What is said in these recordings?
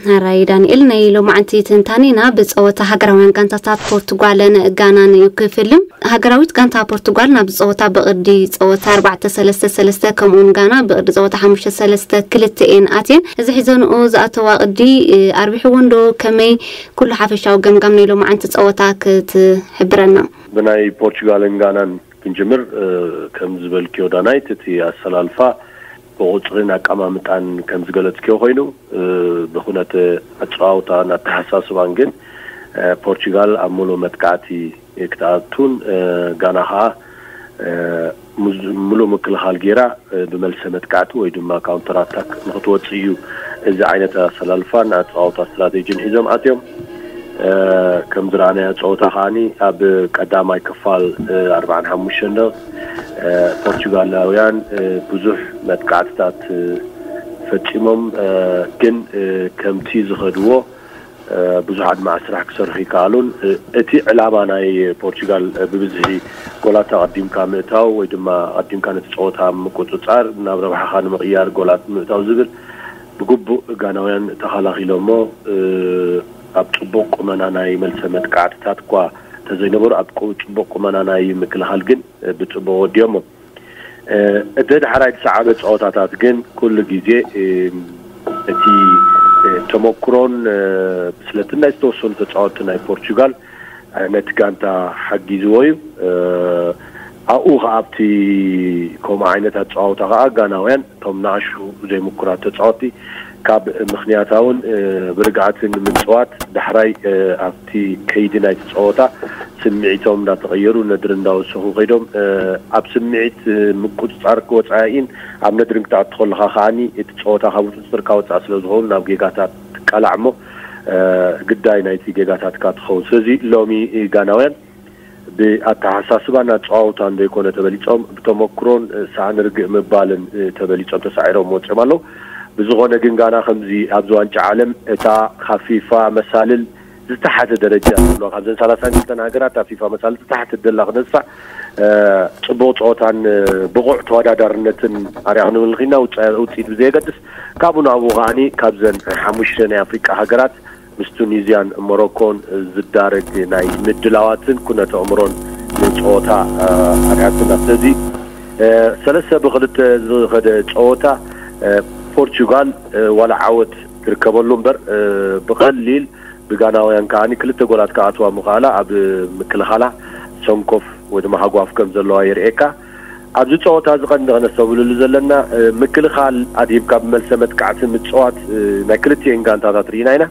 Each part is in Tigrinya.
ሕራይ ዳንኤል፣ ናይ ሎማዓንቲ ትንታኔና ብጸወታ ሃገራውያን ጋንታታት ፖርቱጋልን ጋናን እዩ ክፍልም። ሃገራዊት ጋንታ ፖርቱጋል ናብ ጸወታ ብቕዲ ጸወታ ኣርባዕተ ሰለስተ ሰለስተ፣ ከምኡውን ጋና ብቕዲ ጸወታ ሓሙሽተ ሰለስተ ክልተ እየን ኣትየን። እዚ ሒዘንኡ ዝኣተዋ ቅዲ ኣርቢሕዎ እንዶ? ከመይ ኩሉ ሓፈሻዊ ገምጋም ናይ ሎማዓንቲ ጸወታ ክትሕብረና? ብናይ ፖርቹጋልን ጋናን ክንጅምር። ከም ዝበልክዮ ዳናይት፣ እቲ ኣሰላልፋ ብቑጽርን ኣቀማምጣን ከም ዝገለጽክዮ ኮይኑ፣ ብኹነት ኣጸዋውታን ኣተሓሳስባን ግን ፖርቹጋል ኣብ ሙሉእ መጥቃዕቲ ክትኣቱን፣ ጋና ኸኣ ሙሉእ ምክልኻል ጌራ ብመልሰ መጥቃዕቲ ወይ ድማ ካውንተር ኣታክ ንክትወጽእ እዩ። እዚ ዓይነት ኣሰላልፋን ኣጸዋውታ ስትራቴጂን ሒዞም ኣትዮም። ከም ዝረኣናዮ ጸወታ ከዓኒ ኣብ ቀዳማይ ክፋል ኣርባዓን ሓሙሽተን ደቂቕ ፖርቹጋላውያን ብዙሕ መጥቃዕትታት ፈጺሞም፣ ግን ከምቲ ዝኸድዎ ብዙሕ ኣድማዒ ስራሕ ክሰርሑ ይከኣሉን። እቲ ዕላማ ናይ ፖርቹጋል ብብዝሒ ጎላት ኣቐዲምካ ምእታው ወይ ድማ ኣቐዲምካ ነቲ ጸወታ ምቁጽጻር ናብ ረብሓኻ ንምቕያር ጎላት ምእታው ዝብል ብግቡእ ጋናውያን ተኸላኺሎሞ። ኣብ ጽቡቕ ቁመና ናይ መልሰ መጥቃዕትታት እኳ እንተዘይነበሩ፣ ኣብ ቁ-፣ ጽቡቕ ቁመና ናይ ምክልኻል ግን ብጽቡቕ ወዲኦሞ። እቲ ዳሕራይ ዝሰዓበ ጸወታታት ግን ኩሉ ግዜ እቲ ተመኩሮን ብስለትን ናይ ዝተወሰኑ ተጻወትቲ ናይ ፖርቹጋል ነቲ ጋንታ ሓጊዝዎ እዩ። ኣብኡ ኸኣ ኣብቲ ከምኡ ዓይነት ኣጸዋውታ ኸኣ ጋናውያን እቶም ንኣሽቱ ዘይምኩራት ተጻወትቲ ካብ ምኽንያታውን ብርግኣትን ምጽዋት ዳሕራይ ኣብቲ ከይዲ ናይቲ ጸወታ ስምዒቶም እንዳተቐየሩ ነድሪ እንዳወሰኹ ከይዶም፣ ኣብ ስምዒት ምቁጽጻር ወጻኢን ኣብ ነድርን ክትኣቱ ከለኻ ከኣኒ እቲ ጸወታ ካብ ቁጽጽርካ ወጻኢ ስለ ዝኸውን ናብ ጌጋታት ትቃላዕ እሞ ግዳይ ናይቲ ጌጋታትካ ትኸውን። ስለዚ ሎሚ ጋናውያን ብኣተሓሳስባን ኣጸዋውታን ዘይኮነ ተበሊጾም፣ ብተመኩሮን ሳዕን ርግእ ምባልን ተበሊጾም ተሳዒሮም ወጺኦም ኣለዉ። ብዝኾነ ግን ጋና ከምዚ ኣብዚ ዋንጫ ዓለም እታ ካብ ፊፋ መሳልል ዝተሓተ ደረጃ ዘለዋ፣ ካብዘን ሰላሳን ክልተን ሃገራት ኣብ ፊፋ መሳልል ዝተሓተ ደላ ክነሳ፣ ጽቡቕ ጸወታን ብቑዕ ተወዳዳርነትን ኣርያ ክንብል ንኽኢልና፣ ውጽ-፣ ውጽኢት ብዘየገድስ ካብኡ ናብኡ ከዓኒ ካብዘን ሓሙሽተ ናይ ኣፍሪቃ ሃገራት ምስ ቱኒዝያን ሞሮኮን ዝዳረግ ናይ ምድላዋትን ኩነተ ኣእምሮን ንጸወታ ኣርያትና። ስለዚ ሰለስተ ብክልተ ዝኸደ ጸወታ ፖርቹጋል ዋላ ዓወት ትርከበሉ እምበር ብቐሊል ብጋናውያን ከዓኒ ክልተ ጎላት ክኣትዋ ምኽኣላ ኣብ ምክልኻላ ሰንኮፍ ወይ ድማ ሃጓፍ ከም ዘለዋ የርእየካ። ኣብዚ ጸወታ እዚ ቀንዲ ከነስተብህለሉ ዘለና ምክልኻል ኣድሂብካ ብመልሰ መጥቃዕቲ ምጽዋት ናይ ክልቲኤን ጋንታታት ርኢና ኢና።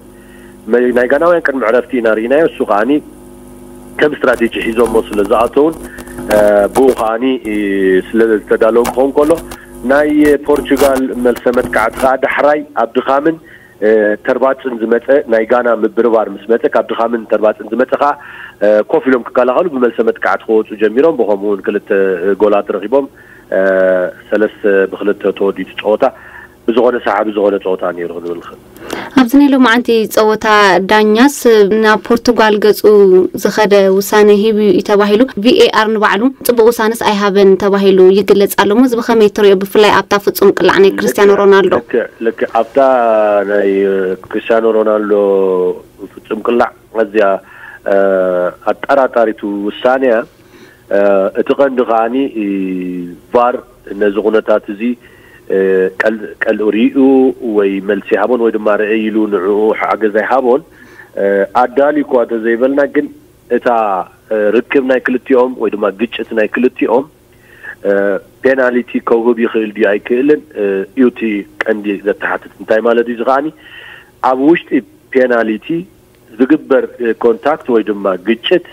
መ-፣ ናይ ጋናውያን ቅድሚ ዕረፍቲ ኢና ርኢናዮ። እሱ ከዓኒ ከም ስትራቴጂ ሒዞሞ ስለ ዝኣተውን ብኡ ከዓኒ ስለ ዝተዳለውን ክኸውን ከሎ ናይ ፖርቹጋል መልሰ መጥቃዕቲ ከኣ ዳሕራይ ኣብ ድኻምን ተርባጽን ዝመጸ ናይ ጋና ምብርባር ምስ መጸ ካብ ድኻምን ተርባጽን ዝመጸ ከኣ ኮፍ ኢሎም ክከላኸሉ ብመልሰ መጥቃዕቲ ክወጹ ጀሚሮም። ብኸምኡ እውን ክልተ ጎላት ረኺቦም ሰለስተ ብክልተ ተወዲቱ ጸወታ ብዝኾነ ሰሓቢ ዝኾነ ጸወታ ነይሩ ክንብል ንኽእል። ኣብዚ ናይ ሎማዓንቲ ጸወታ ዳኛስ ናብ ፖርቱጋል ገጹ ዝኸደ ውሳነ ሂቡ እዩ ተባሂሉ፣ ቪኤኣር ንባዕሉ ጽቡቕ ውሳነስ ኣይሃበን ተባሂሉ ይግለጽ ኣሎ። እዚ ብኸመይ ትሪኦ? ብፍላይ ኣብታ ፍጹም ቅላዕ ናይ ክርስቲያኖ ሮናልዶ። ልክዕ፣ ልክዕ። ኣብታ ናይ ክርስቲያኖ ሮናልዶ ፍጹም ቅላዕ ኣዝያ ኣጠራጣሪቱ ውሳነ እያ። እቲ ቀንዲ ከዓኒ ቫር ነዚ ኩነታት እዚ ቀል-፣ ቀልኡ ሪኡ ወይ መልሲ ይሃቦን ወይ ድማ ርአይ ኢሉ ንዕኡ ሓገዝ ኣይሃቦን። ኣዳልዩ እኳ እንተዘይበልና ግን እታ ርክብ ናይ ክልቲኦም ወይ ድማ ግጭት ናይ ክልቲኦም ፔናልቲ ከውህብ ይኽእል ድዩ ኣይክእልን እዩ እቲ ቀንዲ ዘተሓትት። እንታይ ማለት እዩ? እዚ ከዓኒ ኣብ ውሽጢ ፔናልቲ ዝግበር ኮንታክት ወይ ድማ ግጭት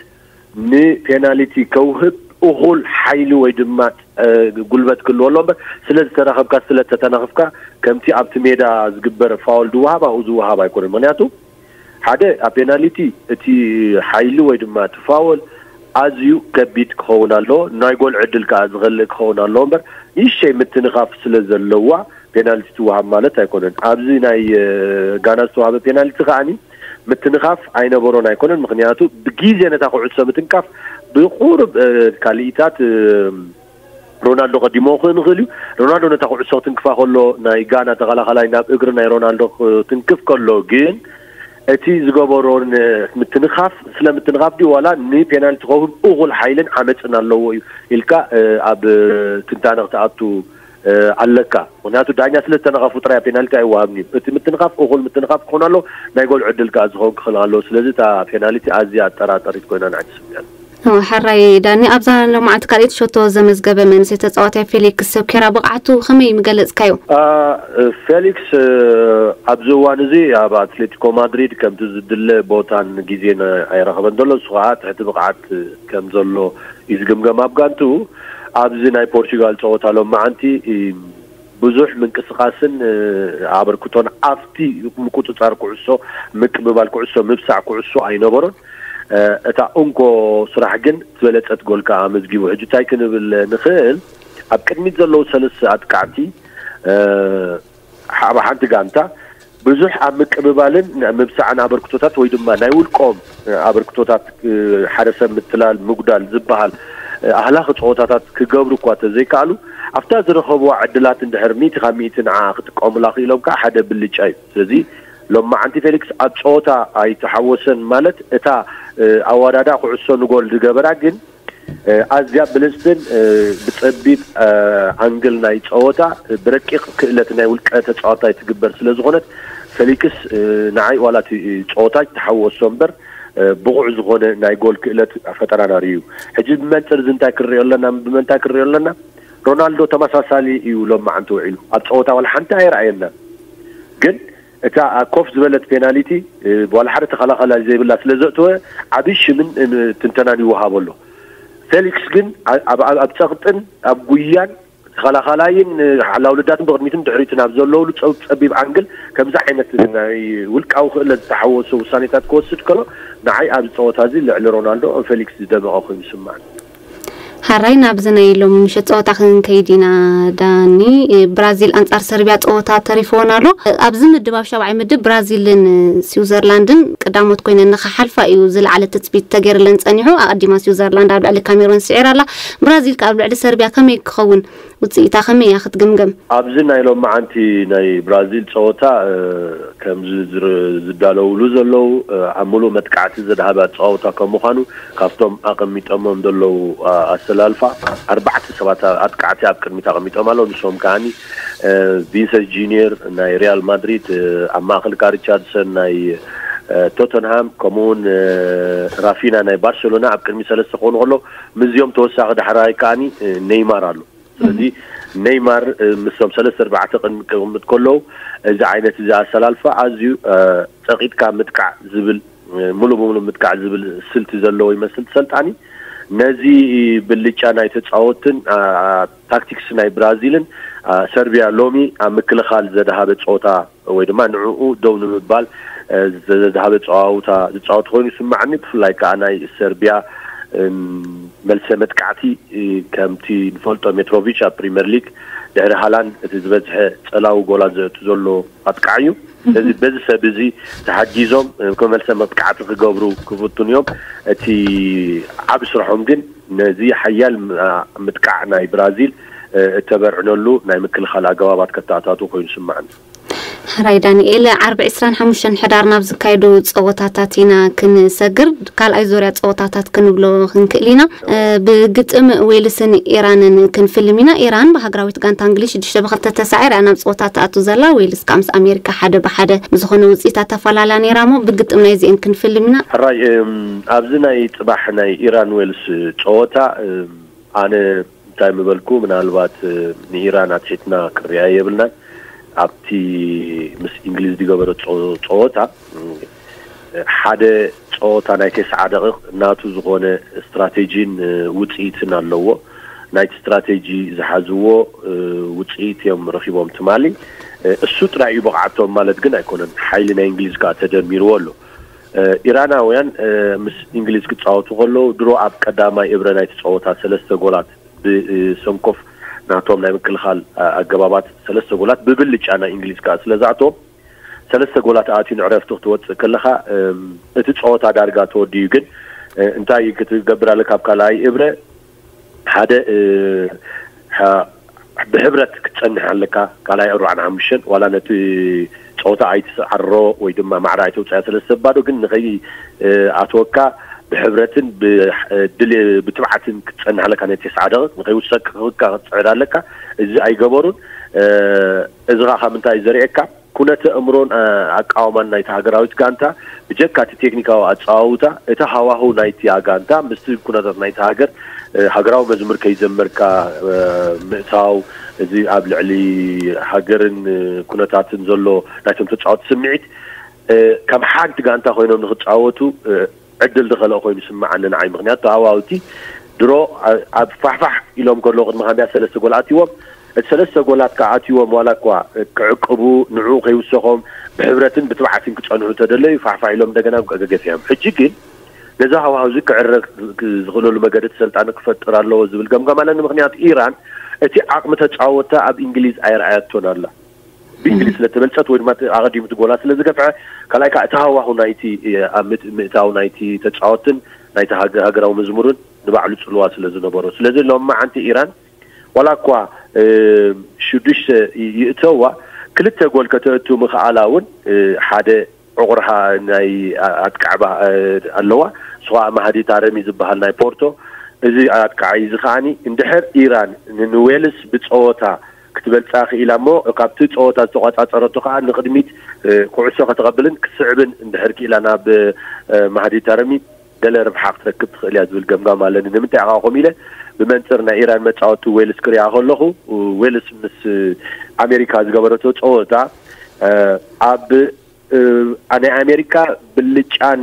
ንፔናልቲ ከውህብ እኹል ሓይሊ ወይ ድማ ጉልበት ክህልዎ ኣሎ እምበር ስለ ዝተራኸብካ ስለ ተተናኽፍካ ከምቲ ኣብቲ ሜዳ ዝግበር ፋውል ዝወሃብ ኣብኡ ዝወሃብ ኣይኮነን። ምኽንያቱ ሓደ ኣብ ፔናልቲ እቲ ሓይሊ ወይ ድማ እቲ ፋውል ኣዝዩ ከቢድ ክኸውን ኣለዎ። ናይ ጎል ዕድል ከኣ ዝኸልእ ክኸውን ኣለዎ እምበር ይሸይ ምትንኻፍ ስለ ዘለዋ ፔናልቲ ትወሃብ ማለት ኣይኮነን። ኣብዚ ናይ ጋና ዝተዋህበ ፔናልቲ ከዓኒ ምትንኻፍ ኣይነበሮን ኣይኮነን። ምኽንያቱ ብግዜ ነታ ኩዕሶ ምትንካፍ ብቁሩብ ካልኢታት ሮናልዶ ቀዲሞ ክእል ንኽእል እዩ። ሮናልዶ ነታ ኩዕሶ ክትንክፋ ከሎ፣ ናይ ጋና ተኸላኸላይ ናብ እግሪ ናይ ሮናልዶ ክትንክፍ ከሎ ግን፣ እቲ ዝገበሮ ን-፣ ምትንኻፍ፣ ስለ ምትንኻፍ ድዩ ዋላ ንፔናልቲ ከውህብ እኹል ሓይልን ዓመፅን ኣለዎ እዩ ኢልካ፣ እ፣ ኣብ ትንታነ ክትኣቱ፣ እ፣ ኣለካ። ምክንያቱ ዳኛ ስለ ዝተነኸፉ ጥራይ ፔናልቲ ኣይወሃብን እዩ። እቲ ምትንኻፍ እኹል ምትንኻፍ ክኾን ኣለዎ፣ ናይ ጎል ዕድል ከኣ ዝኸውን ክኽእል ኣለዎ። ስለዚ እታ ፔናልቲ ኣዝያ ኣጠራጣሪት ኮይና ንዓይ ትስምዕኒ። ኦ፣ ሕራይ ዳኒ፣ ኣብዛ ሎማዓንቲ ካልኣይቲ ሸቶ ዘመዝገበ መንእሰይ ተጻዋታይ ፌሊክስ ሰብኬራ ብቕዓቱ ከመይ ምገለጽካዮ? አ፣ ፌሊክስ፣ እ፣ ኣብዚ እዋን እዚ ኣብ ኣትሌቲኮ ማድሪድ ከምቲ ዝድለ ቦታን ግዜን ኣይረኸበን ዘሎ። እሱ ከኣ ትሕቲ ብቕዓት ከም ዘሎ እዩ ዝግምገም ኣብ ጋንቱ። ኣብዚ ናይ ፖርቹጋል ጸወታ ሎማዓንቲ፣ እ፣ ብዙሕ ምንቅስቃስን፣ እ፣ ኣበርክቶን ኣብቲ ምቁጽጻር ኩዕሶ፣ ምቅብባል ኩዕሶ፣ ምብሳዕ ኩዕሶ ኣይነበሮን። እ፣ እታ እንኮ ስራሕ ግን ዝበለጸት ጎል ከኣ ኣመዝጊቡ። ሕጂ እንታይ ክንብል ንኽእል? ኣብ ቅድሚት ዘለዉ ሰለስተ ኣጥቃዕቲ፣ እ፣ ኣብ ሓንቲ ጋንታ ብዙሕ ኣብ ምቅብባልን ምብሳዕን ኣበርክቶታት ወይ ድማ ናይ ውልቆም፣ እ፣ ኣበርክቶታት፣ እ፣ ሓደ ሰብ ምትላል፣ ምጉዳል ዝበሃል፣ እ፣ ኣህላኺ ጸወታታት ክገብሩ እኳ ተዘይከኣሉ፣ ኣብታ ዝረኸብዋ ዕድላት እንድሕር ሚእቲ ካብ ሚእቲ ንዓ ክጥቀሙላ ክኢሎም ከኣ ሓደ ብልጫ እዩ። ስለዚ ሎማዓንቲ ፌሊክስ ኣብ ጸወታ ኣይተሓወሰን ማለት እታ፣ እ፣ ኣወዳድኣ ኩዕሶ ንጎል ዝገበራ ግን፣ እ፣ ኣዝያ ብልጽትን፣ እ፣ ብጸቢብ፣ እ፣ ኣንግል ናይ ጸወታ፣ እ፣ ብረቂቕ ክእለት ናይ ውልቀ ተጻዋታይ ትግበር ስለ ዝኾነት፣ ፌሊክስ፣ እ፣ ንዓይ ዋላ እቲ ጸወታ ተሓወሶ እምበር፣ እ፣ ብቑዕ ዝኾነ ናይ ጎል ክእለት ፈጠራን ኣርእዩ። ሕጂ ብመንጽር እዚ እንታይ ክንሪኦ ኣለና? ብመን እንታይ ክንሪኦ ኣለና? ሮናልዶ ተመሳሳሊ እዩ ሎማዓንቲ ውዒሉ። ኣብ ጸወታ ዋላ ሓንቲ ኣይረኣየናን። ግን እታ ኮፍ ዝበለት ፔናሊቲ፣ እ፣ ዋላ ሓደ ተኸላኸላይ ዘይብላ ስለ ዘእተወ፣ ዓቢ ሽምን፣ እ፣ ትንተናን ይወሃቦ ኣሎ። ፌሊክስ ግን ኣ-፣ ኣብ፣ ኣብ፣ ኣብ ጸቕጥን ኣብ ጉያን ተኸላኸላይን፣ እ፣ ሓላው ልዳትን ብቕድሚትን ድሕሪትን ኣብ ዘለውሉ ጸብ-፣ ጸቢብ ዓንግል ከምዚ ዓይነት ናይ ውልቃዊ ክእለት ዝተሓወሶ ውሳኔታት ክወስድ ከሎ፣ ንዓይ ኣብዚ ጸወታ እዚ ልዕሊ ሮናልዶ ፌሊክስ ዝደመቐ ኮይኑ ይስምዓኒ። ሓራይ ናብዚ ናይ ሎሚ ምሸት ጸወታ ክንከይድ ኢና። ዳኒ፣ እ፣ ብራዚል ኣንጻር ሰርቢያ ጸወታ ተሪፍዎን ኣሎ። እ፣ ኣብዚ ምድብ፣ ኣብ ሻብዓይ ምድብ ብራዚልን፣ እ፣ ስዊዘርላንድን ቀዳሞት ኮይነን ንኽሓልፋ እዩ ዝለዓለ ትጽቢት ተገይርለን ጸኒሑ። ኣቐዲማ ስዊዘርላንድ ኣብ ልዕሊ ካሜሩን ስዒራ ኣላ። ብራዚል ከኣ ኣብ ልዕሊ ሰርቢያ ከመይ ክኸውን፣ ውጽኢታ ከመይ እያ ክትግምገም? ኣብዚ ናይ ሎማዓንቲ ናይ ብራዚል ጸወታ፣ እ፣ ከምዚ ዝር-፣ ዝዳለውሉ ዘለዉ፣ እ፣ ኣብ ምሉእ መጥቃዕቲ ዘድሃበ ኣጸዋውታ ከም ምዃኑ፣ ካብቶም ኣቐሚጦሞም ዘለዉ፣ ኣ-፣ ኣሰላልፋ፣ ኣርባዕተ ሰባት ኣ-፣ ኣጥቃዕቲ ኣብ ቅድሚት ኣቐሚጦም ኣለዉ። ንሶም ከኣኒ፣ እ፣ ቪንሰንት ጁኒየር ናይ ሪያል ማድሪድ፣ እ፣ ኣብ ማእከል ከኣ ሪቻርድሰን ናይ፣ እ፣ ቶተንሃም፣ ከምኡውን፣ እ፣ ራፊና ናይ ባርሴሎና ኣብ ቅድሚ ሰለስተ ክኾኑ ከለዉ፣ ምስዚኦም ተወሳኺ ዳሕራይ ከኣኒ፣ እ፣ ኔይማር ኣሎ። ስለዚ ኔይማር፣ እ፣ ምስቶም ሰለስተ ኣርባዕተ ቅድሚ ክቕምጥ ከለዉ፣ እዚ ዓይነት እዚ ኣሰላልፋ ኣዝዩ፣ እ፣ ጸቒጥካ ምጥቃዕ ዝብል፣ እ፣ ሙሉእ ብሙሉእ ምጥቃዕ ዝብል ስልቲ ዘለዎ ይመስል ሰልጣኒ። ነዚ ብልጫ ናይ ተጻወትን፣ ኣ፣ ታክቲክስ ናይ ብራዚልን፣ ኣ፣ ሰርቢያ ሎሚ ኣብ ምክልኻል ዘድሃበ ጸወታ ወይ ድማ ንዕኡ ደው ንምባል፣ እ፣ ዘድሃበ ጸዋውታ ዝጻወት ኮይኑ ይስምዓኒ። ብፍላይ ከኣ ናይ ሰርቢያ፣ እም፣ መልሰ መጥቃዕቲ፣ እ፣ ከምቲ ንፈልጦ ሜትሮቪች ኣብ ፕሪምየር ሊግ ድሕሪ ሃላንድ እቲ ዝበዝሐ ጸላዊ ጎላት ዘእቱ ዘሎ ኣጥቃዕ እዩ። ስለዚ በዚ ሰብ እዚ ተሓጊዞም፣ እ፣ ከም መልሰ መጥቃዕቲ ክገብሩ ክፍትኑ እዮም። እቲ ዓቢ ስርሖም ግን ነዚ ሓያል ም-፣ ኣ፣ ምጥቃዕ ናይ ብራዚል፣ እ፣ እተበርዕነሉ ናይ ምክልኻል ኣገባባት ከተኣታቱ ኮይኑ ይስምዓኒ። ሕራይ ዳንኤል፣ ዓርቢ ዕስራን ሓሙሽተን ሕዳር ናብ ዝካየዱ ጸወታታት ኢና ክንሰግር። ካልኣይ ዙርያ ጸወታታት ክንብሎ ክንክእል ኢና። እ፣ ብግጥም ዌልስን ኢራንን ክንፍልም ኢና። ኢራን ብሃገራዊት ጋንታ እንግሊዝ ሽዱሽተ ብኽልተ ተሳዒራ እያ ናብ ጸወታ ትኣቱ ዘላ። ዌልስ ከኣ ምስ ኣሜሪካ ሓደ ብሓደ ብዝኾነ ውጽኢት ኣተፈላለያ ነይራ እሞ ብግጥም ናይዚኤን ክንፍልም ኢና። ሕራይ፣ እም፣ ኣብዚ ናይ ጽባሕ ናይ ኢራን ዌልስ ጸወታ፣ እም፣ ኣነ እንታይ ምበልኩ፣ ምናልባት፣ እ፣ ንኢራን ኣትሒትና ክንሪኣ የብልናን። ኣብቲ ምስ እንግሊዝ ዝገበረ ጸ-፣ ጸወታ፣ እ፣ ሓደ ጸወታ ናይ ተስዓ ደቂቕ ናቱ ዝኾነ ስትራቴጂን፣ እ፣ ውጽኢትን ኣለዎ። ናይቲ ስትራቴጂ ዝሓዝዎ፣ እ፣ ውጽኢት እዮም ረኺቦም ትማሊ። እ፣ እሱ ጥራይ እዩ ብቕዓቶም ማለት ግን ኣይኮነን። ሓይሊ ናይ እንግሊዝ ከኣ ተደሚርዎ ኣሎ። እ፣ ኢራናውያን፣ እ፣ ምስ እንግሊዝ ክጻወቱ ከለዉ ድሮ ኣብ ቀዳማይ እብረ ናይቲ ጸወታ ሰለስተ ጎላት ብ-፣ እ፣ ሰንኮፍ ናቶም ናይ ምክልኻል፣ ኣ-፣ ኣገባባት ሰለስተ ጎላት ብብልጫ ናይ እንግሊዝ ከኣ ስለ ዝኣትዎም፣ ሰለስተ ጎላት ኣትዩ ንዕረፍቲ ክትወጽእ ከለኻ፣ እም፣ እቲ ጸወታ ዳርጋ ተወዲኡ። ግን፣ እ፣ እንታይ ክትገብር ኣለካ? ኣብ ካልኣይ እብረ ሓደ፣ እ፣ ብሕብረት ክትጸንሕ ኣለካ። ካልኣይ ኣርባዓን ሓሙሽተን ዋላ ነቲ ጸወታ ኣይትስዓሮ ወይ ድማ ማዕረ ኣይተውፅያ ሰለስተ ባዶ፣ ግን ንኸይ ኣትወካ ብሕብረትን ብትብዓትን ክትጸንሕ ኣለካ። ነቲ ተስዓ ደቂቕ ንኸይውሰካ ክትጽዕር ኣለካ። እዚ ኣይገበሩን። እዚ ኸዓ ካብ ምንታይ ዘርእየካ? ኩነተ እምሮን ኣቃውማን ናይቲ ሃገራዊት ጋንታ፣ ብጀካ እቲ ቴክኒካዊ ኣጸዋውታ፣ እቲ ሃዋህው ናይቲ ጋንታ ምስቲ ኩነታት ናይቲ ሃገር፣ ሃገራዊ መዝሙር ከይዘመርካ ምእታው፣ እዚ ኣብ ልዕሊ ሃገርን ኩነታትን ዘሎ ናይቶም ተጻወቲ ስምዒት፣ ከም ሓንቲ ጋንታ ኮይኖም ንክጻወቱ ዕድል ዝኸልኦ ኮይኑ ይስምዓኒ ንዓይ። ምክንያቱ ተዓዋውቲ ድሮ ኣብ ፋሕፋሕ ኢሎም ከለዉ ቅድሚ ካምብያ ሰለስተ ጎል ኣትይዎም፣ እቲ ሰለስተ ጎላት ከዓ ኣትይዎም ዋላ እኳ ክዕቅቡ ንዕኡ ከይውሰኾም ብሕብረትን ብትብዓትን ክጸንሑ ተደለዩ ፋሕፋሕ ኢሎም እንደገና ገገፍ እዮም። ሕጂ ግን ነዚ ሃዋህው እዚ ክዕረ ዝኽእለሉ መገዲ ተሰልጣኒ ክፈጥር ኣለዎ ዝብል ገምጋም ኣለኒ። ምክንያቱ ኢራን እቲ ዓቕሚ ተጻወታ ኣብ እንግሊዝ ኣይረኣያቶን ኣላ። ብእንግሊዝ ስለ ተበልጸት ወይ ድማ ኣቐዲሙ እቲ ጎላ ስለ ዝገፍዐ፣ ካልኣይ ከዓ እቲ ሃዋሁ ናይቲ ምእታው ናይቲ ተጻወትን ናይቲ ሃገራዊ መዝሙርን ንባዕሉ ጽልዋ ስለ ዝነበሮ። ስለዚ ሎማዓንቲ ኢራን ዋላ እኳ ሽዱሽተ ይእተዋ፣ ክልተ ጎል ከተእቱ ምኽኣላ እውን ሓደ ዕቑርሃ ናይ ኣጥቃዕ ኣለዋ። እሱ ከዓ ማህዲ ታረሚ ዝበሃል ናይ ፖርቶ። እዚ ኣጥቃዓይ እዚ ከዓኒ እንድሕር ኢራን ንዌልስ ብፀወታ ክትበልፃ ክኢላ እሞ ካብቲ ፀወታ ዝተቋፃፀረቶ ከዓ ንቕድሚት ኩዕሶ ከተቐብልን ክትስዕብን እንድሕር ክኢላ ናብ ማህዲ ታረሚ ገለ ርብሓ ክትረክብ ትኽእል እያ ዝብል ገምጋም ኣለኒ። ንምንታይ ኢኻ ከምኡ ኢለ ብመንፅር ናይ ኢራን መፃወቲ ዌልስ ክሪኣ ከለኹ ዌልስ ምስ ኣሜሪካ ዝገበረቶ ፀወታ ኣብ ናይ ኣሜሪካ ብልጫን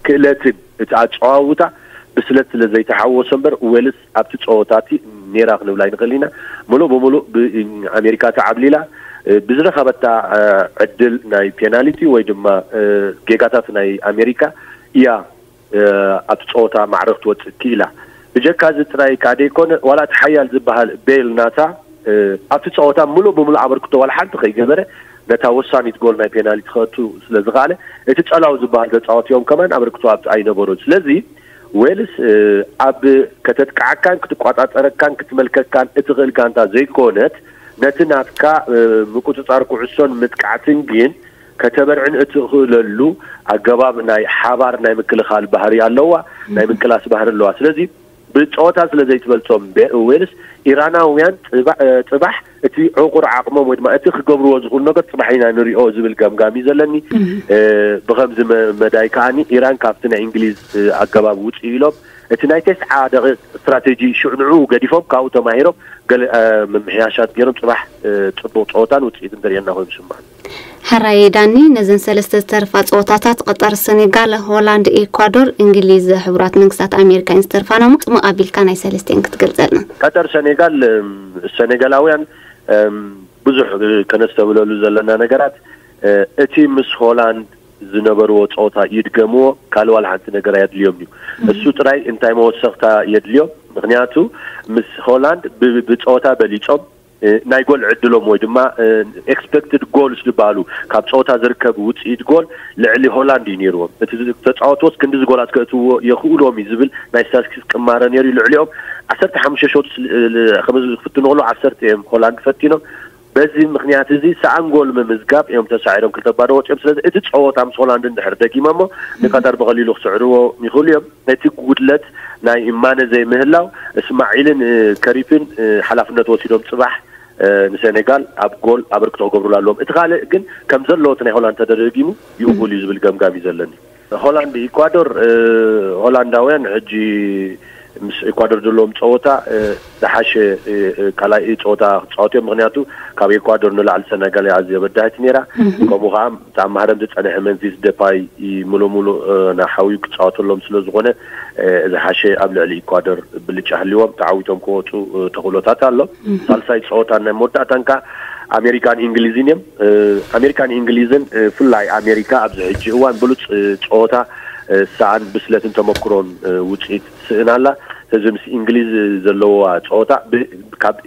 ክእለትን እቲ ኣፀዋውታ ብስለት ስለ ዘይተሓወሶ እምበር ዌልስ ኣብቲ ፀወታ እቲ ነይራ ክንብል ኣይንኽእል ኢና። ሙሉእ ብሙሉእ ብኣሜሪካ ተዓብሊላ ብዝረኸበታ ዕድል ናይ ፔናልቲ ወይ ድማ ጌጋታት ናይ ኣሜሪካ እያ ኣብቲ ፀወታ ማዕረ ክትወፅእ ክኢላ። ብጀካ እዚ ጥራይ ከዓ ደይኮነ ዋላ እቲ ሓያል ዝበሃል ቤል ናታ ኣብቲ ፀወታ ሙሉእ ብሙሉእ ኣበርክቶ ዋላ ሓንቲ ከይገበረ ነታ ወሳኒት ጎል ናይ ፔናልቲ ከእቱ ስለ ዝኸኣለ እቲ ፀላው ዝበሃል ተፃወቲኦም ከማን ኣበርክቶ ኣብቲ ኣይነበሮን። ስለዚ ዌልስ ኣብ ከተጥቅዓካን ክትቋፃፀረካን ክትመልከካን እትኽእል ጋንታ ዘይኮነት ነቲ ናትካ ምቁፅፃር ኩዕሶን ምጥቃዕትን ግን ከተበርዕን እትኽእለሉ ኣገባብ ናይ ሓባር ናይ ምክልኻል ባህሪ ኣለዋ፣ ናይ ምቅላስ ባህሪ ኣለዋ። ስለዚ ብፀወታ ስለ ዘይትበልፆም ዌልስ ኢራናውያን ፅባሕ እቲ ዕቑር ዓቕሞም ወይ ድማ እቲ ክገብርዎ ዝኽእሉ ነገር ፅባሕ ኢና ንሪኦ ዝብል ገምጋም እዩ ዘለኒ። ብከምዚ መዳይ ከዓኒ ኢራን ካብቲ ናይ እንግሊዝ ኣገባብ ውፅእ ኢሎም እቲ ናይ ተስዓ ደቂቕ ስትራቴጂ ሽዑ ንዕኡ ገዲፎም ካብኡ ተማሂሮም ገለ ምምሕያሻት ገይሮም ፅባሕ ፅቡቕ ፀወታን ውፅኢትን ተርእየና ኮይኑ ይስምዓኒ። ሕራይ ዳኒ፣ ነዘን ሰለስተ ዝተርፋ ፀወታታት ቀጠር ሰኔጋል፣ ሆላንድ፣ ኤኳዶር፣ እንግሊዝ፣ ሕቡራት መንግስታት ኣሜሪካ እየን ዝተርፋና እሞ ፅሙቕ ኣቢልካ ናይ ሰለስቲኤን ክትገልፀልና። ቀጠር ሰኔጋል ሰኔጋላውያን ብዙሕ ከነስተብለሉ ዘለና ነገራት እቲ ምስ ሆላንድ ዝነበርዎ ፀወታ ይድገምዎ ካልእ ዋላ ሓንቲ ነገር ኣየድልዮም እዩ። እሱ ጥራይ እንታይ መወሰኽታ የድልዮ? ምክንያቱ ምስ ሆላንድ ብፀወታ በሊፆም ናይ ጎል ዕድሎም ወይ ድማ ኤክስፐክትድ ጎልስ ዝበሃሉ ካብ ፀወታ ዝርከብ ውፅኢት ጎል ልዕሊ ሆላንድ እዩ ነይርዎም። እቲ ተፃወትዎስ ክንዲዚ ጎላት ከእትውዎ የኽእሎም እዩ ዝብል ናይ ስታትስቲክስ ቅማረ ነይሩ እዩ። ልዕሊኦም ዓሰርተ ሓሙሽተ ሾትስ ከመዝግቡ ክፍትኑ ከለዉ ዓሰርተ እዮም ሆላንድ ፈቲኖም። በዚ ምክንያት እዚ ሰኣን ጎል ምምዝጋብ እዮም ተሳዒሮም ክልተ ባዶ ወፂኦም። ስለዚ እቲ ፀወታ ምስ ሆላንድ እንድሕር ደጊሞሞ ንቀጠር ብቐሊሉ ክስዕርዎ ይኽእሉ እዮም። ነቲ ጉድለት ናይ እማነ ዘይምህላው እስማዒልን ከሪፍን ሓላፍነት ወሲዶም ፅባሕ ንሰኔጋል ኣብ ጎል ኣበርክቶ ክገብሩሉ ኣለዎም። እቲ ካልእ ግን ከም ዘለዎ እቲ ናይ ሆላንድ ተደጋጊሙ ይእጉል እዩ ዝብል ገምጋም እዩ ዘለኒ። ሆላንድ ኢኳዶር ሆላንዳውያን ሕጂ ምስ ኢኳዶር ዘለዎም ፀወታ ዝሓሸ ካልኣይ ፀወታ ክፃወቱ እዮም። ምክንያቱ ካብ ኢኳዶር ንላዕሊ ሰነጋል እያ ኣዝያ በዳሂት ነይራ። ከምኡ ከዓ እቲ ኣብ ማህረም ዝፀንሐ መንፊስ ደፓይ ሙሉእ ሙሉእ ናሓውዩ ክፃወተሎም ስለ ዝኾነ ዝሓሸ ኣብ ልዕሊ ኢኳዶር ብልጫ ህልዎም ተዓዊቶም ክወፁ ተኽእሎታት ኣሎ። ሳልሳይ ፀወታን ናይ መወዳእታን ከዓ ኣሜሪካን እንግሊዝን እዮም። ኣሜሪካን እንግሊዝን ብፍላይ ኣሜሪካ ኣብዚ ሕጂ እዋን ብሉፅ ፀወታ ሰኣን ብስለትን ተመክሮን ውፅኢት ትስእን ኣላ። እዚ ምስ እንግሊዝ ዘለዋ ፀወታ ካብ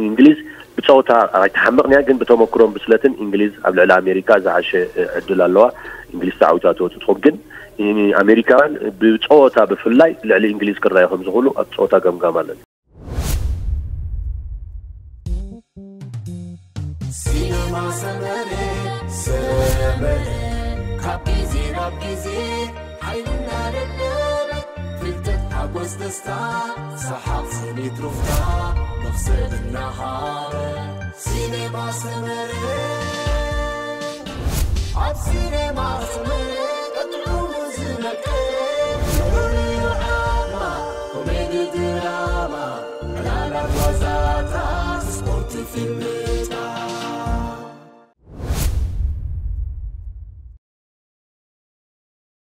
እንግሊዝ ብፀወታ ኣይትሓምቕን እያ፣ ግን ብተመክሮን ብስለትን እንግሊዝ ኣብ ልዕሊ ኣሜሪካ ዝሓሸ ዕድል ኣለዋ። እንግሊዝ ተዓዊታ ትወፅእ ትኾን፣ ግን ኣሜሪካውያን ብፀወታ ብፍላይ ልዕሊ እንግሊዝ ክረኣዩ ከም ዝኽእሉ ኣብ ፀወታ ገምጋም ኣለኒ። ካብ ግዜ ናብ ግዜ ሓይልና ደለበ፣ ፍልጠት ሓጎስ ደስታ፣ ሰሓቕ ስኒት ሩፍታ፣ መኽሰብ እናሃበ፣ ሲኔማ ሰመረ። ኣብ ሲኔማ ሰመረ ቀጥዑ ዝነቀ፣ ልዑል ዓማ፣ ኮሜዲ ድራማ፣ ዕላላት ዋዛታት፣ ስፖርት ፊልምታት።